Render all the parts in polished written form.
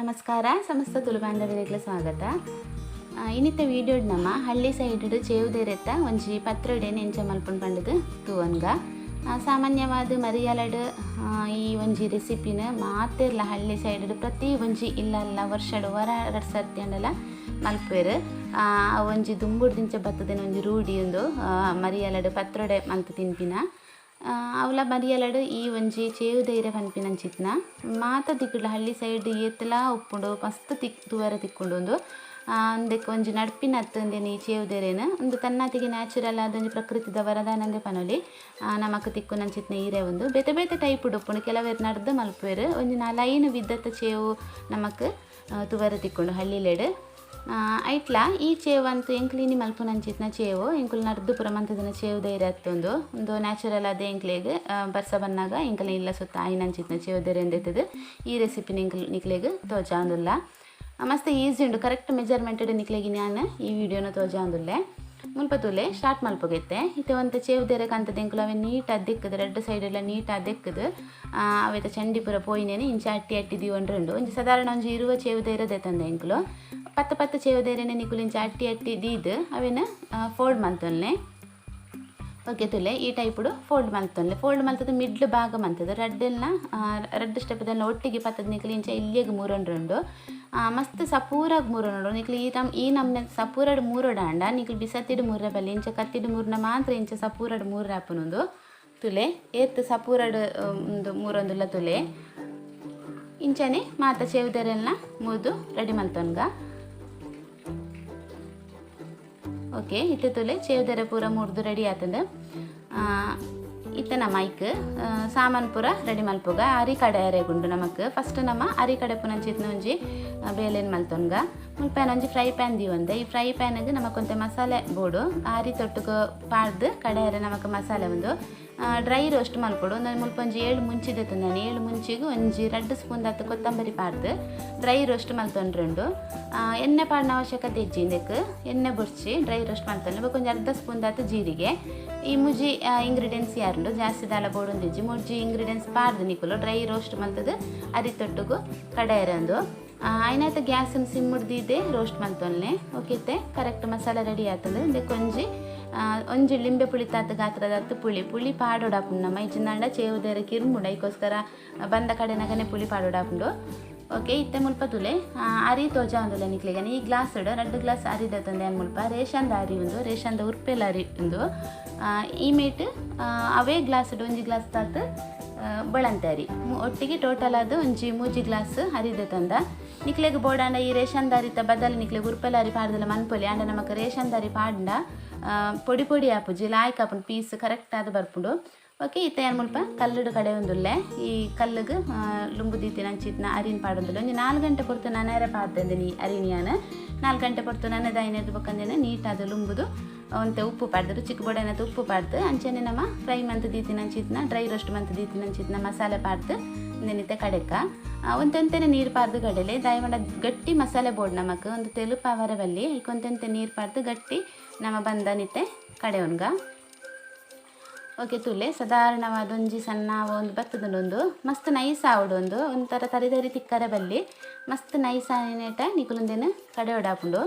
ನಮಸ್ಕಾರ ಸಮಸ್ತ ತುಳು ಬಾಂಧವರಿಗಳ ಸ್ವಾಗತ. ಇನ್ನಿತ್ತ ವಿಡಿಯೋಡ್ ನಮ್ಮ ಹಳ್ಳಿ ಸೈಡ್ ಚೇವುದೆರೆತ್ತ ಒಂಜಿ ಪತ್ರೊಡೆನ್ ಎಂಚ ಮಲ್ಪುಂಡು ಪಂಡುದು ತೂವನ್ಗ. ಸಾಮಾನ್ಯವಾದ ಮರಿಯಲಡ್ ಈ ಒಂಜಿ ರೆಸಿಪಿನ ಮಾತೆರ್ಲ ಹಳ್ಳಿ ಸೈಡ್ ಪ್ರತಿ ಒಂಜಿ ಇಲ್ಲಲ್ಲ ವರ್ಷಡ್ ವರ ರಡ್ಡ್ ಸರ್ತಿ ಅಂಡಲ ಮಲ್ಪುವೆರ್. ಒಂಜಿ ದುಂಬುಡ್ದಿಂಚ ಬತ್ತದಿನ ಒಂಜಿ ರೂಢಿ ಉಂದು ಮರಿಯಲಡ್ ಪತ್ರೊಡೆ ಮಲ್ತ್ ತಿನ್ಪಿನ. ಅವಲ ಮರಿಯಲಡ್ ಈ ಒಂಜಿ ಚೇವುದೈರೆ ಪನ್ಪಿನಂಚಿತ್ನ ಮಾತ ದಿಕ್ಕುಡ್ಲ ಹಳ್ಳಿ ಸೈಡ್ ಏತ್ಲಾ ಉಪ್ಪುಂಡು ಮಸ್ತ್ ತಿಕ್ ತೂವರೆ ತಿಕ್ಕುಂಡು ಉಂದು. ಉಂದೆಕ್ ಒಂಜಿ ನಡ್ಪಿನತ್ತ್ ಉಂದೆನ್ ಈ ಚೇವುದೆರೆನ್ ಉಂದು ತನ್ನಾತಿಗೆ ನ್ಯಾಚುರಲ್ ಆದ್ ಒಂಜಿ ಪ್ರಕೃತಿದ ವರದಾನಂದೇ ಪನೊಲಿ. ನಮಕ್ ತಿಕ್ಕುನಂಚಿತ್ನ ಈರೆ ಉಂದು ಬೇತೆ ಬೇತೆ ಟೈಪ್ ಉಪ್ಪುಂಡು, ಕೆಲವೆರ್ ನಡ್ದ್ ಮಲ್ಪುವೆರ್. ಒಂಜಿ ನಾಲೈನ್ ವಿಧತ ಚೇವು ನಮಕ್ ತೂವರೆ ತಿಕ್ಕುಂಡು ಹಳ್ಳಿಲೆಡ್. ಐಟ್ಲ ಈ ಚೇವು ಅಂತೂ ಎಂಕ್ಲಿನಿ ಮಲ್ಪುನಂಚಿತ್ನ ಚೇವು ಎಂಕುಲು ನಡ್ದು ಪೂರ ಮಂತುದಿನ ಚೇವು ಧೈರ್ಯ ಅತ್ತೊಂದು ಉಂದು ನ್ಯಾಚುರಲ್ ಆದ್ ಎಂಕ್ಲೆಗ್ ಬರ್ಸ ಬನ್ನಗ ಎಂಕಲ್ನ ಇಲ್ಲ ಸುತ್ತ ಆಯಿನಂಚಿತ್ನ ಚೇವು ಧೈರ್ಯ ಎಂದೆತ್ತದು ಈ ರೆಸಿಪಿನ ಎಂಕುಲು ನಿಕ್ಲೆಗ್ ತೋಜಾಂದುಲ್ಲ. ಮಸ್ತ್ ಈಸಿ ಉಂಡು, ಕರೆಕ್ಟ್ ಮೆಜರ್ಮೆಂಟ್ ನಿಕ್ಲೆಗ್ ನಾನು ಈ ವಿಡಿಯೋನ ತೋಜಾಂದುಲ್ಲೆ. ಮುಲ್ಪ ತೂಲೆ ಸ್ಟಾರ್ಟ್ ಮಲ್ಪೊಗೈತೆ. ಇತ್ತೆ ಒಂತೆ ಚೇವು ಧೈರ್ಯ ಕಂತದ ಎಂಕುಲು ಅವೆ ನೀಟ್ ಆದ್ ದೆಕ್ಕುದು ರೆಡ್ ಸೈಡ್ ಎಲ್ಲ ನೀಟ್ ಆದ್ ದೆಕ್ಕುದು ಅವೆತ ಚಂಡಿ ಪೂರ ಪೋಯಿನೇನೆ ಇಂಚ ಅಟ್ಟಿ ಅಟ್ಟಿ ದೀವೊಂಡ್ರುಂಡು. ಒಂಜಿ ಸಾಧಾರಣ ಒಂಜಿ 20 ಚೇವು ಧೈರ್ಯ ದೆತ್ತಂದೆ ಎಂಕುಲು ಪತ್ತು ಪತ್ತು ಚೇವು ಧೈರ್ಯನೆ ನಿಕುಲು ಇಂಚ ಅಟ್ಟಿ ಅಟ್ಟಿ ದೀದ್ ಅವೆನ ಫೋಲ್ಡ್ ಮಲ್ತೊನ್ಲೆ. ಓಕೆ ತುಲೆ ಈ ಟೈಪುಡು ಫೋಲ್ಡ್ ಮಲ್ತೊನ್ಲೆ. ಫೋಲ್ಡ್ ಮಲ್ತದ ಮಿಡ್ಲ್ ಭಾಗ ಮಲ್ತದ ರಡ್ಡೆಲ್ನ ರಡ್ಡ್ ಸ್ಟೆಪ್ದೆಲ್ಲ ಒಟ್ಟಿಗೆ ಪತ್ತದ ನಿಕುಲು ಇಂಚ ಇಲ್ಲಿಗೆ ಮೂರೊಂಡ್ರುಂಡು. ಮಸ್ತ್ ಸಪೂರಾಗ್ ಮೂರೊಂಡು ನಿಕುಲು ಈ ನಮ್ನೆ ಸಪೂರಡ್ ಮೂರೊಡಾಂಡ ನಿಕುಲು ಬಿಸತ್ತಿಡ್ ಮೂರ ಬಲ್ಲಿ ಇಂಚ ಕತ್ತಿಡ್ ಮೂರ್ನ ಮಾತ್ರ ಇಂಚ ಸಪೂರಡ್ ಮೂರ ಆಪುನುಂದು. ತುಲೆ ಏತ್ ಸಪೂರಡ್ ಉಂದು ಮೂರೊಂದುಲ್ಲ ತುಲೆ ಇಂಚನೆ ಮಾತ ಚೇವುದೆರೆಲ್ನ ಮೂರ್ದು ರೆಡಿ ಮಲ್ತೊನ್ಗ. ಓಕೆ ಇತ್ತೆ ತುಲೆ ಚೇವುದೆರೆ ಪೂರ ಮೂರ್ದು ರೆಡಿ ಆತಂದು. ಇತ್ತೆ ನಮ್ಮ ಐಕ್ ಸಾಮಾನು ಪೂರ ರೆಡಿ ಮಲ್ಪುಗ. ಅರಿ ಕಡೆ ಅರೆಗುಂಡು ನಮಕ್ ಫಸ್ಟ್ ನಮ್ಮ ಅರಿ ಕಡೆ ಪುನಂಚಿತ್ನ ಒಂಜಿ ಬೇಲೆನ್ ಮಲ್ತೊನ್ಗ. ಮುಲ್ಪ ಒಂಜಿ ಫ್ರೈ ಪ್ಯಾನ್ ದೀವೊಂದೆ. ಈ ಫ್ರೈ ಪ್ಯಾನ್ಗೆ ನಮಕೊಂತೆ ಮಸಾಲೆ ಬೋಡು ಅರಿ ತೊಟ್ಟುಗು ಪಾಡ್ದು ಕಡೆ ಅರೆ ನಮಕ್ ಮಸಾಲೆ ಒಂದು ಡ್ರೈ ರೋಸ್ಟ್ ಮಲ್ಪೊಡು. ಒಂದೊಂದು ಮುಲ್ಪ ಒಂಜಿ 7 ಮುಂಚಿ ದೆತ್ತೊಂದಾನೆ. 7 ಮುಂಚಿಗೆ ಒಂಜಿ 2 ಸ್ಪೂನ್ ದಾತ್ ಕೊತ್ತಂಬರಿ ಪಾಡ್ದು ಡ್ರೈ ರೋಸ್ಟ್ ಮಲ್ತೊಂಡ್ರುಂಡು. ಎಣ್ಣೆ ಪಾಡಿನ ಅವಶ್ಯಕತೆ ಇಜ್ಜಿ ಇಂದಕ್ಕೆ, ಎಣ್ಣೆ ಬೊರ್ಚಿ ಡ್ರೈ ರೋಸ್ಟ್ ಮಲ್ತೊಂಡು. ಬೊಕ ಒಂಜಿ ಅರ್ಧ ಸ್ಪೂನ್ ದಾತ್ ಜೀರಿಗೆ. ಈ ಮುಜಿ ಇಂಗ್ರೀಡಿಯೆಂಟ್ಸ್ ಯಾರುಂಡು ಜಾಸ್ತಿ ದಾಲ ಬೋಡೊಂದಿಜ್ಜಿ. ಮುಜಿ ಇಂಗ್ರೀಡಿಯೆಂಟ್ಸ್ ಪಾಡ್ದು ನಿಕುಲು ಡ್ರೈ ರೋಸ್ಟ್ ಮಲ್ತದು ಅರಿ ತೊಟ್ಟುಗು ಕಡೆಯರಂದು. ಆಯ್ನಾತ ಗ್ಯಾಸನ್ನು ಸಿಮ್ಮುಡ್ದಿದ್ದೆ ರೋಸ್ಟ್ ಮಲ್ತೊನ್ಲೆ. ಓಕೆ ಇತ್ತೆ ಕರೆಕ್ಟ್ ಮಸಾಲೆ ರೆಡಿ ಆತಂದು. ಇಂದಕ್ಕೆ ಒಂಜಿ ಒಂಜಿ ಲಿಂಬೆ ಪುಳಿ ತಾತ ಗಾತ್ರದಾತ್ ಪುಳಿ ಪುಳಿ ಪಾಡೋಡಾಪುಂಡು ನಮ್ಮ ಇಜ್ಜಿಂದಾಂಡ ಚೇವುದೆರೆ ಕಿರ್ಮುಂಡು ಐಕೋಸ್ಕರ ಬಂದ ಕಡೆನಗನೆ ಪುಳಿ ಪಾಡೋಡಾಪುಂಡು. ಓಕೆ ಇತ್ತೆ ಮುಲ್ಪ ತುಲೆ ಅರಿ ತೋಜಾಂದುಲ್ಲ ನಿಕ್ಲೆಗನೆ. ಈ ಗ್ಲಾಸ್ 2 ಗ್ಲಾಸ್ ಅರಿ ದತ್ತಂದೆ ಅನ್ ಮುಲ್ಪ ರೇಷನ್ದ ಅರಿ ಉಂದು, ರೇಷನ್ದ ಉರ್ಪೆಲ ಅರಿ ಉಂದು. ಈ ಮೇಟ್ ಅವೇ ಗ್ಲಾಸ್ ಒಂಜಿ ಗ್ಲಾಸ್ ತಾತ್ ಬಳಂತೆ ಅರಿ ಒಟ್ಟಿಗೆ ಟೋಟಲ್ ಅದು ಒಂಜಿ 3 ಗ್ಲಾಸ್ ಅರಿ ದತ್ತಂದ. ನಿಕ್ಲೆಗ್ ಬೋಡಾಂಡ ಈ ರೇಷನ್ದ ಅರಿತ ಬದಲು ನಿಕ್ಲೆಗ್ ಉರ್ಪೆಲ ಅರಿ ಪಾಡ್ದಲ ಮನ್ಪೊಲಿ. ಆಂಡ ನಮಕ್ ರೇಷನ್ದ ಅರಿ ಪಾಡ್ಂಡ ಪೊಡಿ ಪೊಡಿ ಆಪುಜಿ, ಲಾಯ್ಕ್ ಆಪುಂಡು, ಪೀಸ್ ಕರೆಕ್ಟ್ ಆದ್ ಬರ್ಪುಂಡು. ಓಕೆ ಇತ್ತೆ ಏನ್ ಮುಲ್ಪ ಕಲ್ಲುಡು ಕಡೆ ಉಂದುಲ್ಲೆ. ಈ ಕಲ್ಲುಗು ಲುಂಬು ದೀತಿನ ಅಂಚಿತ್ನ ಅರಿನ್ ಪಾಡೊಂದುಲ್ಲೆ. ಒಂಜಿ 4 ಗಂಟೆ ಪೊರ್ತು ನನೇರೆ ಪಾಡ್ದಂದಿನಿ ಅರಿನಿಯಾನ. 4 ಗಂಟೆ ಪೊರ್ತು ನನೆದ ಐನೆರ್ದ್ ಬೊಕ್ಕಂದಿನ ನೀಟಾದ್ ಲುಂಬುದು ಒಂತೆ ಉಪ್ಪು ಪಾಡ್ದು ರುಚಿಕ್ ಬೋಡಾಯಿನಾತ್ ಉಪ್ಪು ಪಾಡ್ದು ಅಂಚನೆ ನಮ್ಮ ಫ್ರೈ ಮಂತ್ ದೀತಿನ ಅಂಚಿತ್ನ ಡ್ರೈ ರೋಸ್ಟ್ ಮಂತ್ ದೀತಿನ ಅಂಚಿತ್ನ ಮಸಾಲೆ ಪಾಡ್ದು ಇಂದೆನಿತ್ತೆ ಕಡೆಕ ಒಂತೆಂತೆನೆ ನೀರು ಪಾಡ್ದು ಕಡೆಲೆ. ದಾಯಮಂಡ ಗಟ್ಟಿ ಮಸಾಲೆ ಬೋಡ್ ನಮಕ್ ಒಂದು ತೆಲುಪು ಅವರ ಬಲ್ಲಿ ಐಕೊಂತೆಂತೆ ನೀರು ಪಾಡ್ದು ಗಟ್ಟಿ ನಮ್ಮ ಬಂದನಿತ್ತೆ ಕಡೆ ಉನ್ಗ. ಓಕೆ ತುಲೆ ಸಾಧಾರಣವಾದ ಒಂಜಿ ಸಣ್ಣ ಒಂದು ಬತ್ತದೊಂದು ಮಸ್ತ್ ನೈಸ್ ಆವಡು ಒಂದು ಒಂಥರ ತರಿ ತರಿ ತಿಕ್ಕರೆ ಬಲ್ಲಿ ಮಸ್ತ್ ನೈಸ್ ಆಯಿನೇಟ ನಿಕುಲುಂದೆನ್ ಕಡೆ ಒಡಾಪುಂಡು.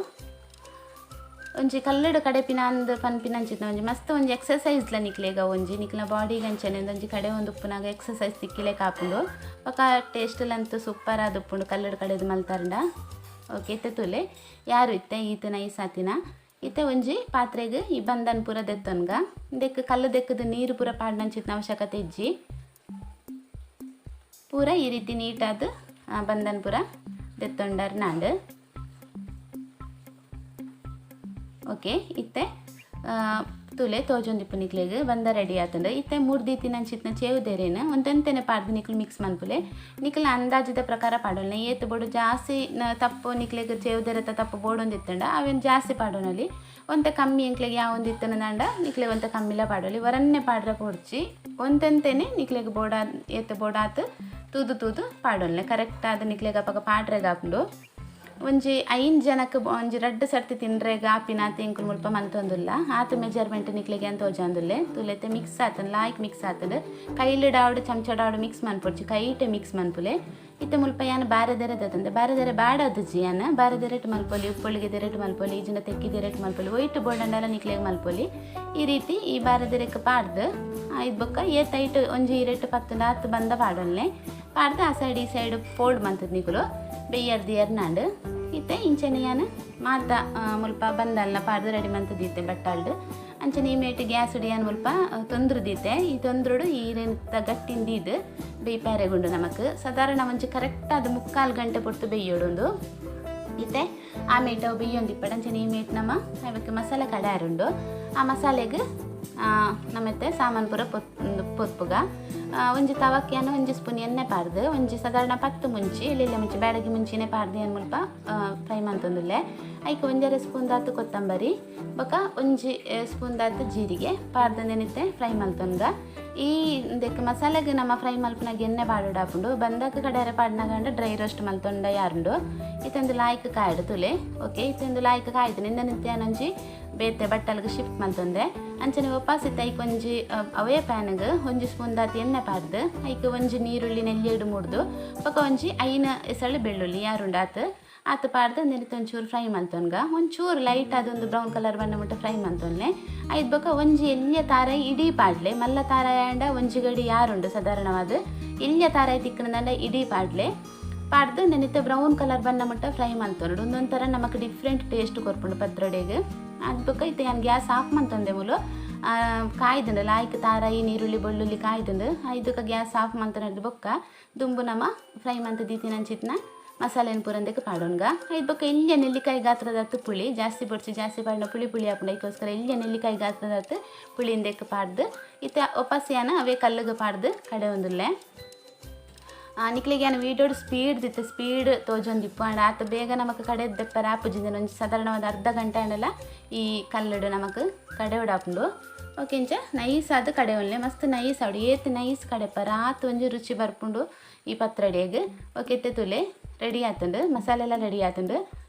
ಒಂಜಿ ಕಲ್ಲುಡು ಕಡೆಪಿನ ಅಂದ್ ಪನ್ಪಿನ ಅಂಚಿತ್ನ ಒಂಜಿ ಮಸ್ತ್ ಒಂಜಿ ಎಕ್ಸಸೈಸ್ಲ ನಿಕ್ಲೆಗ ಒಂಜಿ ನಿಕ್ಲ ಬಾಡಿಗೆ ಅಂಚನೆ ಒಂಜಿ ಕಡೆ ಒಂದು ಉಪ್ಪುನಾಗ ಎಕ್ಸಸೈಸ್ ತಿಕ್ಕಿಲೆ ಕಾಪುಂಡು. ಬೊಕ ಟೇಸ್ಟ್ಲಂತೂ ಸೂಪರ್ ಆದ್ ಉಪ್ಪುಂಡು ಕಲ್ಲುಡು ಕಡೆದು ಮಲ್ತಾರಂಡ. ಓಕೆ ಇತ್ತೆ ತುಲೆ ಯಾರು ಇತ್ತೆ ಈತ ನೈಸ್ ಆತಿನ. ಇತ್ತೆ ಒಂಜಿ ಪಾತ್ರೆಗ್ ಈ ಬಂದನ್ ಪೂರ ದೆತ್ತೊನ್ಗ. ದೆಕ್ಕ್ ಕಲ್ಲು ದೆಕ್ಕದ ನೀರು ಪೂರ ಪಾಡ್ನಂಚಿತ್ನ ಅವಶ್ಯಕತೆ ಇಜ್ಜಿ. ಪೂರ ಈ ರೀತಿ ನೀಟಾದ್ ಬಂದನ್ ಪೂರ ದೆತ್ತೊಂಡರ್ ನಾಂಡ್. ಓಕೆ ಇತ್ತೆ ತುಲೆ ತೋಜೊಂದಿಪ್ಪು ನಿಕ್ಲೆಗ್ ಬಂದ ರೆಡಿ ಆತಂಡು. ಇತ್ತೆ ಮೂರ್ದೀತಿನ ಅಂಚಿತ್ನ ಚೇವುದೆರೇನು ಒಂತೆಂತೆನೆ ಪಾಡ್ದು ನಿಕ್ಲು ಮಿಕ್ಸ್ ಮನ್ಪುಲೆ. ನಿಕ್ಲ ಅಂದಾಜಿದ ಪ್ರಕಾರ ಪಾಡೋಣ. ಏತ್ ಬೋಡು ಜಾಸ್ತಿ ತಪ್ಪು ನಿಕ್ಲೆಗ್ ಚೇವುದೆರೆತ ತಪ್ಪು ಬೋಡೊಂದಿತ್ತಂಡ ಅವೇನು ಜಾಸ್ತಿ ಪಾಡೋಣಲಿ. ಒಂತೆ ಕಮ್ಮಿ ಎಂಕ್ಲೆಗ್ ಯಾವೊಂದಿತ್ತನದಾಂಡ ನಿಕ್ಲೆ ಒಂತೆ ಕಮ್ಮಿಲ ಪಾಡೋಲಿ. ವರನ್ನೆ ಪಾಡ್ರ ಪೊಡ್ಚಿ ಒಂತೆಂತೆನೆ ನಿಕ್ಲೆಗ್ ಬೋಡಾ ಏತ್ ಬೋಡಾತ್ ತೂದು ತೂದು ಪಾಡೋಣಲೆ. ಕರೆಕ್ಟ್ ಆದ್ ನಿಕ್ಲೆಗ್ ಅಪಗ ಪಾಡ್ರೆಗ್ ಆಪುಂಡು. ಒಂಜಿ 5 ಜನಕ್ಕೆ ಒಂಜಿ 2 ಸರ್ತಿ ತಿನ್ರೆಗ್ ಆಪಿನಾತ್ ಎಂಕುಲು ಮುಲ್ಪ ಮಂತೊಂದುಲ್ಲ. ಆತ್ ಮೆಜರ್ಮೆಂಟ್ ನಿಕ್ಲೆಗ್ ಎಂತ ತೋಜೊಂದುಲ್ಲೆ. ತುಲೆತೆ ಮಿಕ್ಸ್ ಆತಂಡ್ ಲಾಯ್ಕ್ ಮಿಕ್ಸ್ ಆತಂಡ್. ಕೈಲಿಡಾವಡ್ ಚಮಚಡಾವಡ್ ಮಿಕ್ಸ್ ಮನ್ಪೊಡ್ಚಿ, ಕೈಟೆ ಮಿಕ್ಸ್ ಮನ್ಪುಲೆ. ಇತ್ತೆ ಮುಲ್ಪ ಯಾನ್ ಬಾರೆದೆರೆ ದತ್ತಂದೆ ಬಾರೆದೆರೆ ಬಾಡದು ಯಾನ್ ಬಾರೆದೆರೆಟ್ ಮಲ್ಪೊಲಿ ಉಪ್ಪೊಳಿಗೆ ದೆರೆಟ್ ಮಲ್ಪೊಲಿ ಇಜಿಂಡ ತೆಕ್ಕಿ ದೆರೆಟ್ ಮಲ್ಪೊಲಿ ಒಯ್ಟ್ ಬೋಡಂಡಲ ನಿಕ್ಲೆಗ್ ಮಲ್ಪೊಲಿ. ಈ ರೀತಿ ಈ ಬಾರೆದೆರೆಕ್ ಪಾಡ್ದು ಇದು ಬೊಕ್ಕ ಏತೈಟ್ ಒಂಜಿ ಇರೆಟ್ ಪತ್ತುಂಡ ಆತ್ ಬಂದ ಪಾಡೊಲ್ನೆ ಪಾಡ್ದು ಆ ಸೈಡ್ ಈ ಸೈಡ್ ಫೋಲ್ಡ್ ಮಂತದ ನಿಕುಲು ಬೆಯ್ಯರ್ದು ಎರ್ನಾಂಡ್. ಇತ್ತೆ ಇಂಚನೆ ಯಾನ್ ಮಾತ ಮುಲ್ಪ ಬಂದಲ್ನ ಪಾಡ್ದು ರೆಡಿ ಮಂತದೀತೆ ಬಟ್ಟಾಲ್ಡ್. ಅಂಚನೆ ಈ ಮೇಟ್ ಗ್ಯಾಸ್ ಯಾನ್ ಮುಲ್ಪ ತೊಂದ್ರು ದೀತೆ. ಈ ತೊಂದ್ರುಡು ಈರೆಂತ ಗಟ್ಟಿಂದೀದು ಬೇಯ್ಪಾರೆಗುಂಡು ನಮಕ್ ಸಾಧಾರಣ ಒಂಜಿ ಕರೆಕ್ಟ್ ಅದು 3/4 ಗಂಟೆ ಪೊರ್ತು ಬೇಯ್ಯೋಡುಂಡು. ಇತ್ತೆ ಆ ಮೇಟ್ ಅವು ಬೇಯ್ಯೊಂದಿಪ್ಪಡು. ಅಂಚನೆ ಈ ಮೇಟ್ ನಮ್ಮ ಅವಕ್ಕೆ ಮಸಾಲೆ ಕಡಾರುಂಡು. ಆ ಮಸಾಲೆಗೆ ನಮ್ಮತ್ತೆ ಸಾಮಾನು ಪೂರ ಪೊತ್ಪುಗ ಒಂಜಿ ತವಕ್ಕಿಯನ್ನು ಒಂಜಿ ಸ್ಪೂನ್ ಎಣ್ಣೆ ಪಾಡ್ದು ಒಂಜಿ ಸಾಧಾರಣ 10 ಮುಂಚಿ ಎಳ್ಳೆಲ್ಲ ಮುಂಚಿ ಬ್ಯಾಡಗಿ ಮುಂಚಿನೇ ಪಾಡ್ದು ಏನು ಮುಲ್ಪ ಫ್ರೈ ಮಂತೊಂದುಲ್ಲೆ. ಐಕ್ 1.5 ಸ್ಪೂನ್ ದಾತು ಕೊತ್ತಂಬರಿ ಬೊಕ 1 ಸ್ಪೂನ್ ದಾತು ಜೀರಿಗೆ ಪಾಡ್ದು ನೆನಿತ್ತೆ ಫ್ರೈ ಮಲ್ತೊಂದ. ಈ ಇಂದಕ್ಕೆ ಮಸಾಲೆಗೆ ನಮ್ಮ ಫ್ರೈ ಮಲ್ಪನಾಗ ಎಣ್ಣೆ ಪಾಡೋಡಾಪುಂಡು ಬಂದಾಗ ಕಡೆರೆ ಪಾಡ್ನಾಗಂಡ ಡ್ರೈ ರೋಸ್ಟ್ ಮಲ್ತೊಂಡ ಯಾರುಂಡು. ಇತ್ತೊಂದು ಲಾಯ್ಕ್ ಕಾಯ್ಡು ತುಲೆ. ಓಕೆ ಇತ್ತೊಂದು ಲಾಯ್ಕ್ ಕಾಯ್ದು ನಿಂದ ನಿತ್ಯಾನೊಂಜಿ ಬೇತೆ ಬಟ್ಟಲ್ಗೆ ಶಿಫ್ಟ್ ಮಲ್ತೊಂದೆ. ಅಂಚನೆ ಒಪಾಸಿತ್ತ ಐಕ್ ಒಂಜಿ ಅವೇ ಪ್ಯಾನ್ಗೆ ಒಂಜಿ ಸ್ಪೂನ್ ದಾತಿ ಎಣ್ಣೆ ಪಾಡ್ದು ಐಕ್ ಒಂಜಿ ನೀರುಳ್ಳಿ ನೆಲ್ಲಿಡು ಮುಡ್ದು ಬೊಕ ಒಂಜಿ 5 ಎಸಳು ಬೆಳ್ಳುಳ್ಳಿ ಯಾರುಂಡು ಆತು ಆತು ಪಾಡ್ದು ನೆನಿತ ಒಂಚೂರು ಫ್ರೈ ಮಲ್ತೊನ್ಗ ಒಂಚೂರು ಲೈಟ್ ಅದೊಂದು ಬ್ರೌನ್ ಕಲರ್ ಬಣ್ಣ ಮುಟ್ಟ ಫ್ರೈ ಮಲ್ತೊನ್ಲೆ. ಐದು ಬೊಕ ಒಂಜಿ ಎಲ್ಲಿಯ ತಾರಾಯಿ ಇಡೀ ಪಾಡ್ಲೆ ಮಲ್ಲ ತಾರಾಯಿ ಅಂಡ ಒಂಜಿ ಗಡಿ ಯಾರುಂಡು ಸಾಧಾರಣವಾದ ಎಲ್ಲಿಯ ತಾರಾಯಿ ತಿಕ್ಕನದಂಡ ಇಡೀ ಪಾಡ್ಲೆ ಪಾಡ್ದು ನೆನಿತ ಬ್ರೌನ್ ಕಲರ್ ಬಣ್ಣ ಮುಟ್ಟ ಫ್ರೈ ಮಲ್ತೊನುಡು. ಒಂದೊಂಥರ ನಮಕ್ ಡಿಫ್ರೆಂಟ್ ಟೇಸ್ಟ್ ಕೊರ್ಪುಂಡು ಪತ್ರೊಡೆಗೆ. ಅದು ಬೊಕ ಇತ್ತೆ ಯಾನ್ ಗ್ಯಾಸ್ ಆಫ್ ಮಂತೊಂದೆ ಮೂಲು ಕಾಯ್ದುಂಡು ಲಾಯ್ಕ್ ತಾರಾಯಿ ನೀರುಳ್ಳಿ ಬೆಳ್ಳುಳ್ಳಿ ಕಾಯ್ದುಂಡು ಐದಕ್ಕೆ ಗ್ಯಾಸ್ ಆಫ್ ಮಂತೊಂದು ಬೊಕ್ಕ ದುಂಬು ನಮ್ಮ ಫ್ರೈ ಮಂತ ದೀತಿನಂಚಿತ್ನ ಮಸಾಲೆನ ಪೂರಂದಕ್ಕೆ ಪಾಡೋಣ್ಗ. ಐದು ಬೊಕ್ಕ ಎಲ್ಲಿಯ ನೆಲ್ಲಿಕಾಯಿ ಗಾತ್ರದತ್ತು ಪುಳಿ ಜಾಸ್ತಿ ಬೊಡ್ಚಿ ಜಾಸ್ತಿ ಪಾಡಿನ ಪುಳಿ ಪುಳಿ ಆಪುಂಡು ಐಕೋಸ್ಕರ ಎಲ್ಲಿಯ ನೆಲ್ಲಿಕಾಯಿ ಗಾತ್ರದತ್ತು ಪುಳಿಯಿಂದಕ್ಕೆ ಪಾಡ್ದು ಇತ್ತೆ ಒಪಾಸಿಯಾನ ಅವೇ ಕಲ್ಲಿಗೆ ಪಾಡ್ದು ಕಡೆ ಒಂದುಲ್ಲೆ. ನಿಕ್ಲೆಗ್ ಯಾನ್ ವೀಡಿಯೋಡ್ ಸ್ಪೀಡ್ ದಿತ್ತೆ ಸ್ಪೀಡ್ ತೋಜೊಂದಿಪ್ಪು ಆಂಡ ಆತ ಬೇಗ ನಮಕ್ ಕಡೆ ದೆಪ್ಪರ ಆಪುಜಿಂದ ಒಂಜಿ ಸಾಧಾರಣವಾದ ಅರ್ಧ ಗಂಟೆ ಆಂಡಲ ಈ ಕಲ್ಲುಡು ನಮಕ್ ಕಡೆ ಉಡಾಪುಂಡು. ಓಕೆ ಇಂಚ ನೈಸ್ ಆದ್ ಕಡೆ ಒಲ್ಲೆ ಮಸ್ತ್ ನೈಸ್ ಆವಡು ಏತ್ ನೈಸ್ ಕಡೆಪರ ಆತ್ ಒಂಜಿ ರುಚಿ ಬರ್ಪುಂಡು ಈ ಪತ್ರೊಡೆಗ್. ಓಕೆ ಇತ್ತೆ ತುಲೆ ರೆಡಿ ಆತುಂಡು ಮಸಾಲೆ ಎಲ್ಲ ರೆಡಿ ಆತುಂಡು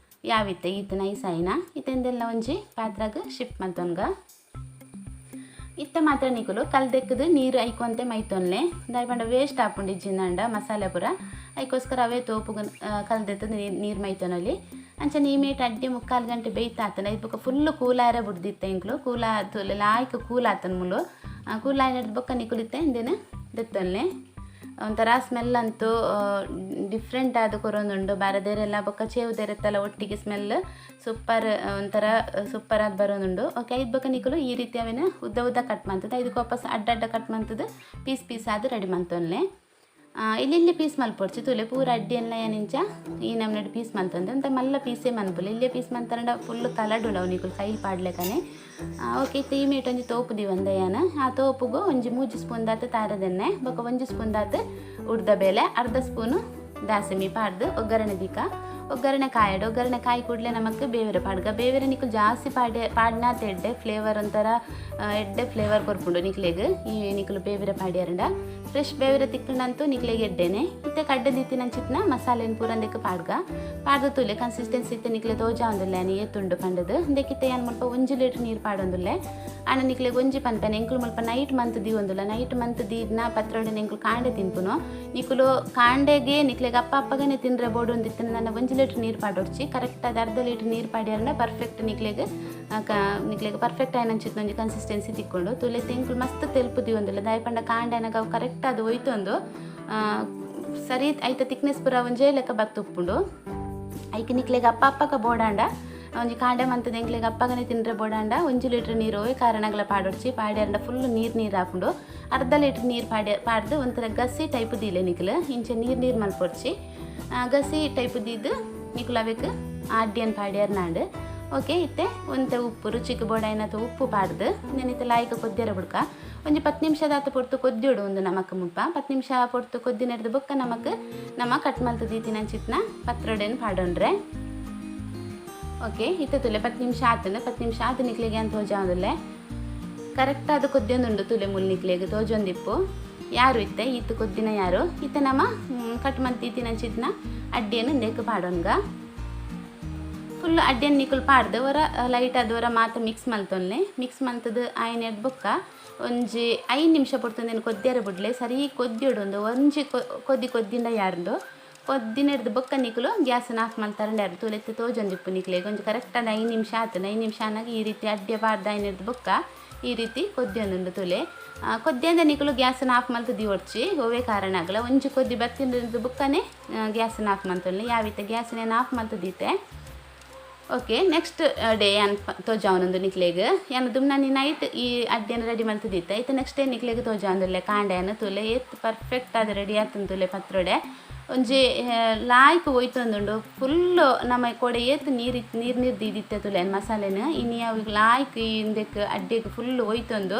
ಯಾವಿತ್ತೆ ಈತ್ ನೈಸ್ ಆಯಿನ ಇತ್ತೆಂದೆಲ್ಲ ಒಂಜಿ ಪಾತ್ರಾಗ್ ಶಿಫ್ಟ್ ಮಲ್ತೊನ್ಗ. ಇತ್ತೆ ಮಾತ್ರ ನಿಕುಲು ಕಲ್ದೆಕ್ಕದು ನೀರು ಐಕೊಂತೆ ಮೈತೊನ್ಲೆ ದಾಯಿ ಪಂಡ ವೇಸ್ಟ್ ಆಪುಂಡು ಇಜ್ಜಿಂದಂಡ ಮಸಾಲೆ ಪೂರ ಐಕೋಸ್ಕರ ಅವೇ ತೋಪುಗು ಕಲ್ದೆತ್ತದು ನೀರು ಮೈತೊನಲ್ಲಿ. ಅಂಚನೆ ಈ ಮೇಟ್ ಅಡ್ಡಿ 3/4 ಗಂಟೆ ಬೇಯ್ತಾತನ ಇದು ಬೊಕ್ಕ ಫುಲ್ಲು ಕೂಲಾರೆ ಬುಡ್ದಿತ್ತೆ ಇಂಕ್ಲು ಕೂಲ ಲಾಯ್ಕ್ ಕೂಲ್ ಆತನ ಮುಲು ಕೂಲ್ ಆಯ್ನಡ್ದು ಬೊಕ್ಕ ನಿಕುಲಿತ್ತೆ ಇಂದೇನು ದೆತ್ತೊನ್ಲೆ. ಒಂಥರ ಸ್ಮೆಲ್ ಅಂತೂ ಡಿಫ್ರೆಂಟ್ ಆದ ಕೊರೊಂದುಂಡು ಬಾರದೇರೆಲ್ಲ ಬೊಕ್ಕ ಚೇವುದೇರೆತ್ತಲ್ಲ ಒಟ್ಟಿಗೆ ಸ್ಮೆಲ್ ಸೂಪರ್ ಒಂಥರ ಸೂಪರ್ ಆದ ಬರೋದುಂಡು. ಓಕೆ ಐದು ಬೊಕ್ಕ ನಿಕುಲು ಈ ರೀತಿ ಅವೇನು ಉದ್ದ ಉದ್ದ ಕಟ್ ಮಂತದ ಇದಕ್ಕೆ ವಾಪಸ್ ಅಡ್ಡ ಅಡ್ಡ ಕಟ್ ಮಂತದ ಪೀಸ್ ಪೀಸ್ ಆದ ರೆಡಿ ಮಂತೊನ್ಲೆ. ಇಲ್ಲಿ ಪೀಸ್ ಮಲ್ಪೊಡ್ಚಿ ತುಲೆ ಪೂರ ಅಡ್ಡಿ ಎಲ್ಲ ಏನಿಂಚ ಈ ನಮ್ನೆಡ್ ಪೀಸ್ ಮಂತಂದೆ ಅಂತ ಮಲ್ಲ ಪೀಸೇ ಮನ್ಪುಲೆ ಇಲ್ಲೇ ಪೀಸ್ ಮಂತರಂಡ ಫುಲ್ ಕಲಡುಂಡು ಅವು ನಿಕುಲು ಕೈ ಪಾಡ್ಲೆಕನೆ. ಓಕೆ ಇತ್ತೆ ಈ ಮೇಟ್ ಒಂಜಿ ತೋಪು ದಿವಂದ ಯಾನ ಆ ತೋಪುಗು ಒಂಜಿ 3 ಸ್ಪೂನ್ ದಾತು ತಾರದೆಣ್ಣೆ ಬೊಕ 1 ಸ್ಪೂನ್ ದಾತು ಉಡ್ದ ಬೇಲೆ ಅರ್ಧ ಸ್ಪೂನು ದಾಸಮಿ ಪಾಡ್ದು ಒಗ್ಗರಣೆ ದಿಕ್ಕ ಒಗ್ಗರಣೆ ಕಾಯಡು ಒಗ್ಗರಣೆ ಕಾಯಿ ಕೂಡಲೇ ನಮಕ್ ಬೇವಿರ ಪಾಡ್ಗ ಬೇವಿರ ನಿಕುಲು ಜಾಸ್ತಿ ಪಾಡೆ ಪಾಡ್ನಾತ ಎಡ್ಡೆ ಫ್ಲೇವರ್ ಒಂಥರ ಎಡ್ಡೆ ಫ್ಲೇವರ್ ಕೊರ್ಪುಂಡು ನಿಕ್ಲೆಗ್ ಈ ನಿಕುಲು ಬೇವಿರ ಪಾಡ್ಯಾರಂಡ ಫ್ರೆಶ್ ಬೇವಿರ ತಿಕ್ಕಂಡಂತೂ ನಿಕ್ಲೆಗ್ ಎಡ್ಡೆನೆ. ಇತ್ತೆ ಕಡ್ಡೆ ದಿತ್ತಿನಂಚಿತ್ನ ಮಸಾಲೆನ್ ಪೂರಂದಕ್ಕೆ ಪಾಡ್ಗ ಪಾಡ್ದು ತುಲೆ ಕನ್ಸಿಸ್ಟೆನ್ಸಿ ಇತ್ತೆ ನಿಕ್ಲೆ ತೋಜಾ ಒಂದುಲ್ಲೆ ನೀ ಎತ್ತುಂಡು ಪಂಡದು ಇಂದಕ್ಕಿತ್ತೆ ಯಾನ್ ಮುಲ್ಪ 1 ಲೀಟರ್ ನೀರು ಪಾಡೊಂದುಲ್ಲೆ. ಆಂಡ ನಿಕ್ಲೆಗ್ ಒಂಜಿ ಪನ್ಪೆನೆ ಎಂಕುಲು ಮುಲ್ಪ ನೈಟ್ ಮಂತ್ ದೀವೊಂದುಲ್ಲ ನೈಟ್ ಮಂತ್ ದೀದ್ನ ಪತ್ರೊಡೆನ ಎಂಕುಲು ಕಾಂಡೆ ತಿನ್ಪುನು ನಿಕುಲು ಕಾಂಡೆಗೆ ನಿಕ್ಲೆಗ್ ಅಪ್ಪ ಅಪ್ಪಗನೆ ತಿನ್ರೆ ಬೋಡೊಂದಿತ್ತಿನ ನನ್ನ 1 ಲೀಟರ್ ನೀರು ಪಾಡೊಡ್ಚಿ ಕರೆಕ್ಟ್ ಆದ ಅರ್ಧ ಲೀಟರ್ ನೀರು ಪಾಡ್ಯಾರಂಡ ಪರ್ಫೆಕ್ಟ್ ನಿಕ್ಲೆಗ್ ನಿಕ್ಲೆಗ್ ಪರ್ಫೆಕ್ಟ್ ಆಯ್ನಂಚಿತ್ನ ಒಂಜಿ ಕನ್ಸಿಸ್ಟೆನ್ಸಿ ತಿಕ್ಕೊಂಡು ತುಲೆ ತೆಂಕುಲು ಮಸ್ತ್ ತೆಲ್ಪು ದೀವೊಂದುಲ್ಲ ದಾಯ ಪಂಡ ಕಾಂಡೆ ಅನಗ ಅವು ಕರೆಕ್ಟ್ ಅದು ಒಯ್ತೊಂದು ಸರಿ ಐತ ತಿಕ್ನೆಸ್ ಪೂರ ಒಂಜೇ ಲೆಕ್ಕ ಬತ್ತುಪ್ಪುಂಡು. ಐಕ್ ನಿಕ್ಲೆಗ್ ಅಪ್ಪ ಅಪ್ಪಕ ಬೋಡಾಂಡ ಒಂಜಿ ಕಾಂಡೆ ಮಂತದ ಎಂಕ್ಲೆಗ್ ಅಪ್ಪಗನೆ ತಿನ್ರೆ ಬೋಡಾಂಡ 1 ಲೀಟರ್ ನೀರು ಹೋಯ್ ಕಾರಣಗಳ ಪಾಡೊಡ್ಚಿ ಪಾಡ್ಯಾರಂಡ ಫುಲ್ ನೀರು ನೀರು ಹಾಕೊಂಡು ಅರ್ಧ ಲೀಟರ್ ನೀರು ಪಾಡ್ದು ಒಂಥರ ಗಸಿ ಟೈಪ್ ದೀಲೆ ನಿಕ್ಲು ಇಂಚ ನೀರು ನೀರು ಮಲ್ಪೊಡ್ಚಿ ಗಸಿ ಟೈಪ್ ದೀದು ನಿಕುಲು ಅವೆಕ್ ಅಡ್ಡಿಯನ್ ಪಾಡ್ಯಾರ ನಾಂಡು. ಓಕೆ ಇತ್ತೆ ಒಂತೆ ಉಪ್ಪು ರುಚಿಗೆ ಬೋಡಾಯಿನತ ಉಪ್ಪು ಪಾಡ್ದು ನೆನಿತೆ ಲಾಯ್ಕ ಕೊದ್ದಿರ ಬುಡ್ಕ ಒಂಜಿ 10 ನಿಮಿಷದಾತ ಪೊರ್ತು ಕೊದ್ದಿಡು ಒಂದು ನಮಕ್ ಮುಲ್ಪ 10 ನಿಮಿಷ ಪೊರ್ತು ಕೊದ್ದಿನಡ್ದು ಬೊಕ್ಕ ನಮಕ್ ನಮ್ಮ ಕಟ್ ಮಲ್ತು ದೀತಿನಂಚಿತ್ನ ಪತ್ರೊಡೆನ್ ಪಾಡೊಂಡ್ರೆ. ಓಕೆ ಇತ್ತೆ ತುಲೆ 10 ನಿಮಿಷ ಆತಂಡು 10 ನಿಮಿಷ ಆತು ನಿಕ್ಲೆಗೆ ಅಂತ ತೋಜಾವುದಿಲ್ಲೆ ಕರೆಕ್ಟ್ ಆದ ಕೊದ್ದಿಯೊಂದುಂಡು ತುಲೆ ಮುಲ್ ನಿಕ್ಲೆಗ್ ತೋಜೊಂದಿಪ್ಪು ಯಾರು ಇತ್ತೆ ಈತು ಕೊದ್ದಿನ ಯಾರು ಇತ್ತೆ ನಮ್ಮ ಕಟ್ ಮಲ್ತು ದೀತಿನಂಚಿತ್ನ ಅಡ್ಡಿಯನ್ನು ಇಂದೆಕ್ ಪಾಡೊನ್ಗ ಫುಲ್ ಅಡ್ಡಿಯನ್ನು ನಿಕುಲು ಪಾಡ್ದು ಒರ ಲೈಟ್ ಆದ್ ಒರ ಮಾತ ಮಿಕ್ಸ್ ಮಲ್ತೊನ್ಲೆ ಮಿಕ್ಸ್ ಮಲ್ತದು ಆಯ್ನೆಡ್ ಬೊಕ್ಕ ಒಂಜಿ 5 ನಿಮಿಷ ಪೊರ್ತುಂದೆನ್ ಕೊದ್ದಿಯರ ಬುಡ್ಲೆ ಸರಿ ಕೊದ್ದಿಯೊಡು ಒಂದು ಒಂಜಿ ಕೊದ್ದಿ ಕೊದ್ದಿಂಡ ಯಾರುಂಡು. ಕೊದ್ದಿನೆಡ್ದು ಬೊಕ್ಕ ನಿಕುಲು ಗ್ಯಾಸ್ನ ಆಫ್ ಮಲ್ತಾರಂಡೆ ಅರ್ ತೂಲೆತ್ತೆ ತೋಜೊಂದಿಪ್ಪು ನಿಕ್ಲೆಗ್ ಒಂಜಿ ಕರೆಕ್ಟ್ ಆದ 5 ನಿಮಿಷ ಆತನ 5 ನಿಮಿಷ ಆನಾಗ ಈ ರೀತಿ ಅಡ್ಡೆ ಪಾಡ್ದ ಐನೆಡ್ದು ಬೊಕ್ಕ ಈ ರೀತಿ ಕೊದ್ದಿಯೊಂದುಂಡು ತುಲೆ ಕೊದ್ದಿಯಂದ ನಿಕುಲು ಗ್ಯಾಸ್ನ ಆಫ್ ಮಲ್ತು ದಿವೊಡ್ಚಿ ಒವ್ವೇ ಕಾರಣ ಆಗಲ ಒಂಜಿ ಕೊದ್ದಿ ಬತ್ತಿನ ಬುಕ್ಕನೆ ಗ್ಯಾಸ್ನ ಆಫ್ ಮಲ್ತೊನ್ಲಿ ಯಾವಿತ್ತ ಗ್ಯಾಸ್ನ ಆಫ್ ಮಲ್ತು ದೀತೆ. ಓಕೆ ನೆಕ್ಸ್ಟ್ ಡೇ ಯಾನ್ ತೋಜಾವನೊಂದು ನಿಕ್ಲೆಗ್ ಯಾನ್ ದುಮ್ನಾನಿ ನೈಟ್ ಈ ಅಡ್ಡೆನ ರೆಡಿ ಮಲ್ತುದಿತ್ತೆ ಐತೆ ನೆಕ್ಸ್ಟ್ ಡೇ ನಿಕ್ಲೆಗ್ ತೋಜಾವೊಂದುಲ್ಲೆ ಕಾಂಡೆನ ತುಲೆ ಏತ್ ಪರ್ಫೆಕ್ಟ್ ಆದ್ ರೆಡಿ ಆತುಂಡು ತುಲೆ ಪತ್ರೊಡೆ ಒಂಜಿ ಲಾಯ್ಕ್ ಒಯ್ತೊಂದುಂಡು ಫುಲ್ಲು ನಮ್ಮ ಕೋಡೆ ಏತ್ ನೀರು ನೀರು ನೀರು ದೀದಿತ್ತೆ ತುಲೆ ಮಸಾಲೆನ ಇನಿ ಅವು ಲಾಯ್ಕ್ ಇಂದೆಕ್ ಅಡ್ಡೆಗ್ ಫುಲ್ ಒಯ್ತೊಂದು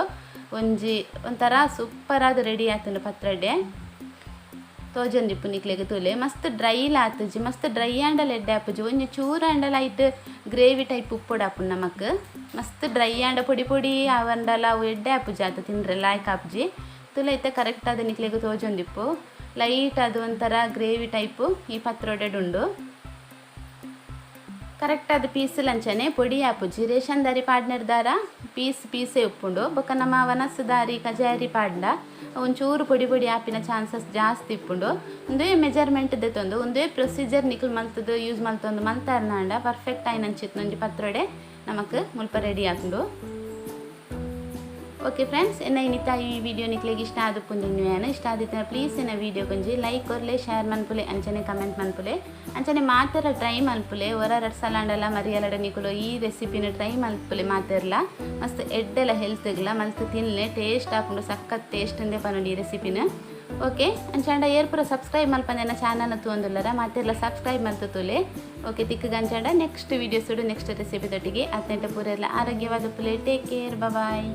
ಒಂಜಿ ಒಂಥರ ಸೂಪರ್ ಆದ್ ರೆಡಿ ಆತುಂಡು ಪತ್ರೊಡೆ ತೋಜೊಂದಿಪ್ಪು ನಿಕ್ಲೆಗ್ ತೂಲೆ ಮಸ್ತ್ ಡ್ರೈ ಆತುಜಿ ಮಸ್ತ್ ಡ್ರೈ ಆಂಡಲ ಎಡ್ಡೆ ಆಪುಜಿ ಒಂಜಿ ಚೂರು ಆಂಡಲ ಐಟ್ ಗ್ರೇವಿ ಟೈಪ್ ಉಪ್ಪೊಡು ಆಪುಂಡು ನಮಕ್ ಮಸ್ತ್ ಡ್ರೈ ಆಂಡ ಪೊಡಿ ಪೊಡಿ ಆವಂಡಲ ಅವು ಎಡ್ಡೆ ಆಪುಜಿ ಆತ ತಿಂದ್ರೆ ಲಾಯ್ಕ್ ಆಪುಜಿ ತುಲೆ ಐತೆ ಕರೆಕ್ಟ್ ಆದ ನಿಕ್ಲೆಗ್ ತೋಜೊಂದಿಪ್ಪು ಲೈಟ್ ಅದು ಒಂಥರ ಗ್ರೇವಿ ಟೈಪು ಈ ಪತ್ರೊಡೆ ಉಂಡು ಕರೆಕ್ಟ್ ಆದ ಪೀಸ್ ಲಂಚನೆ ಪೊಡಿ ಆಪುಜಿ ರೇಷನ್ ದಾರಿ ಪಾಡ್ನೆರ್ದಾರ ಪೀಸ್ ಪೀಸೇ ಉಪ್ಪುಂಡು ಬೊಕ್ಕ ನಮ್ಮ ವನಸ್ಸು ದಾರಿ ಕಜಾರಿ ಪಾಡ್ಂಡ ಒಂಚೂರು ಪೊಡಿ ಪೊಡಿ ಆಪಿನ ಚಾನ್ಸಸ್ ಜಾಸ್ತಿ ಇಪ್ಪುಂಡು. ಒಂದೇ ಮೆಜರ್ಮೆಂಟ್ ದೆತ್ತೊಂದು ಒಂದೇ ಪ್ರೊಸೀಜರ್ ನಿಕುಲು ಮಲ್ತದು ಯೂಸ್ ಮಲ್ತೊಂದು ಮಲ್ತಾರ್ನಾಂಡ ಪರ್ಫೆಕ್ಟ್ ಆಯಿನಂಚಿತ್ತು ಒಂಜಿ ಪತ್ರೊಡೆ ನಮಕ್ ಮುಲ್ಪ ರೆಡಿ ಆಪುಂಡು. ಓಕೆ ಫ್ರೆಂಡ್ಸ್ ಎನ್ನ ಇನ್ನಿತ ಈ ವಿಡಿಯೋ ನಿಕ್ಲೆಗ್ ಇಷ್ಟ ಆದುಪ್ಪುಂದು ಇಷ್ಟ ಆದಿತ್ತೆ ಪ್ಲೀಸ್ ಎನ್ನ ವಿಡಿಯೋ ಕೊಂಜಿ ಲೈಕ್ ಕೊರ್ಲೆ ಶೇರ್ ಮನ್ಪುಲೆ ಅಂಚನೆ ಕಮೆಂಟ್ ಮನ್ಪುಲೆ ಅಂಚನೆ ಮಾತೆರ ಟ್ರೈ ಮನ್ಪುಲೆ ಹೊರ ರಡ್ ಸಲ ಮರಿಯಲಡ ನಿಕುಲು ಈ ರೆಸಿಪಿನ ಟ್ರೈ ಮನ್ಪುಲೆ ಮಾತೆರ್ಲ ಮಸ್ತ್ ಎಡ್ಡೆಲ ಹೆಲ್ತ್ಗ್ಲ ಮಲ್ತ್ ತಿನ್ಲೆ ಟೇಸ್ಟ್ ಆಪುಂಡು ಸಖತ್ ಟೇಸ್ಟ್ ಅಂದೆ ಪನೊಲಿ ಈ ರೆಸಿಪಿನ. ಓಕೆ ಅಂಚಾಂಡ ಏರ್ಪುರ ಸಬ್ಸ್ಕ್ರೈಬ್ ಮಲ್ಪಂದೆನ ಚಾನಲ್ ತೂಂದುಲ್ಲರ ಮಾತೆರ್ಲ ಸಬ್ಸ್ಕ್ರೈಬ್ ಮಲ್ತು ತೂಲೆ. ಓಕೆ ತಿಕ್ಕಗಂಚಾಂಡ ನೆಕ್ಸ್ಟ್ ವೀಡಿಯೋಸುಡು ನೆಕ್ಸ್ಟ್ ರೆಸಿಪಿ ದೊಟ್ಟಿಗೆ ಅತ್ಯಂತ ಪೂರೆಲ್ಲ ಆರೋಗ್ಯವಾದ ಪುಲೆ. Take care, bye.